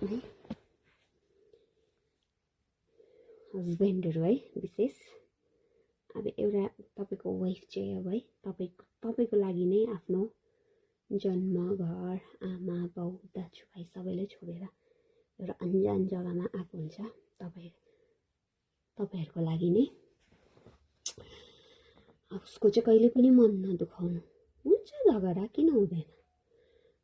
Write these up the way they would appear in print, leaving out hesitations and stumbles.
है हस्बेन्डहरू है विशेष अब एउटा तपाईको वाइफ चाहिँ अब है तपाईको लागि नै आफ्नो जन्म घर आमा बाउ दाजुभाइ सबैलाई छोडेर एउटा अन्जान जग्गामा आएको हुन्छ तपाईहरुको लागि नै उसको चाहिँ कहिले पनि मन नदुखाउनु हुन्छ झगडा किन हुँदैन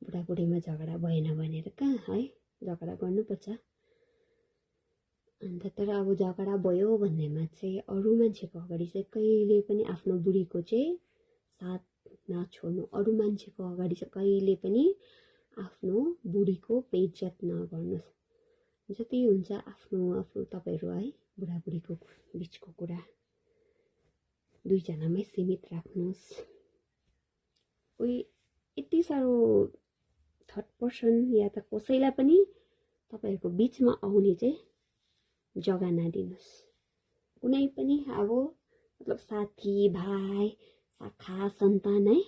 बुढाबुढीमा झगडा भएन भनेर कहाँ है झगडा गर्नुपर्छ अन्त तर अब झगडा भयो भन्नेमा चाहिँ अरू मान्छेको अगाडि चाहिँ कहिले पनि आफ्नो बुढीको चाहिँ साथ नछोड्नु अरू मान्छेको अगाडि चाहिँ कहिले पनि आफ्नो बुढीको बेइज्जत नगर्नुस् जति हुन्छ आफ्नो तपाईहरु है बुढाबुढीको बीचको कुरा दुईजनामै सीमित राख्नुस् उही यति सारो थर्ड पर्सन या त कसैलाई पनि तपाईहरुको बीचमा आउने चाहिँ जग्गा नदिनुस् कुनै पनि अब मतलब साथी भाइ शाखा सन्तान है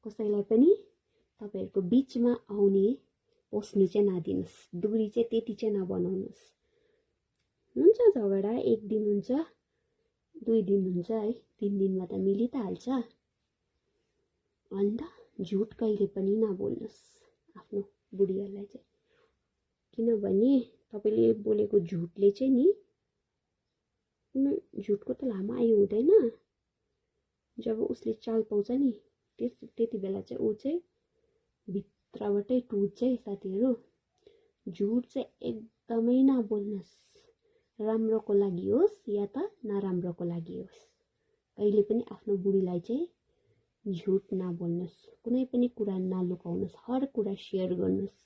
कसैलाई पनि तपाईहरुको बीचमा आउने पस्ने चाहिँ नदिनुस् दूरी चाहिँ त्यति चाहिँ नबनाउनुस् हुन्छ झगडा एक दिन हुन्छ दुई दिन हुन्छ है तीन दिनमा त मिलि त हाल्छ अन्त झुट कहिले पनि नबोल्नुस् आफ्नो बुढीहरुलाई चाहिँ किनभने तपाईले बोलेको झुटले चाहिँ नि झुटको त लामो आयु हुँदैन जब उसले चाल पाउँछ नि त्यति बेला चाहिँ ऊ चाहिँ भित्रबाटै टुट्छ है साथीहरु झुट चाहिँ एकदमै नबोल्नुस् राम्रोको लागि होस् या त नराम्रोको लागि होस् कहिले पनि आफ्नो बुढीलाई चाहिँ झुट नबोल्नुस् कुनै पनि कुरा नलुकाउनुस् हर कुरा शेयर गर्नुस्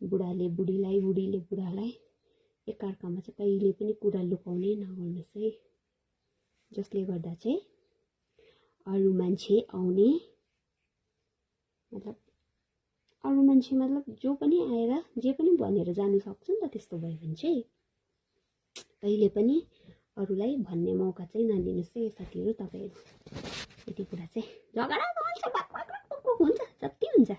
बुढाले बुढीलाई बुढीले बुढालाई एकअर्कामा चाहिँ कहिले पनि कुरा लुकाउनै नगर्नुस् है जसले गर्दा चाहिँ अरू मान्छे आउने मतलब जो पनि आएर जे पनि भनेर जानु सक्छ नि त त्यस्तो भयो भने चाहिँ कहिले पनि अरूलाई भन्ने मौका चाहिँ नदिनुस् है साथीहरु तपाईहरु यति कुरा चाहिँ झगडा हुन्छ जति हुन्छ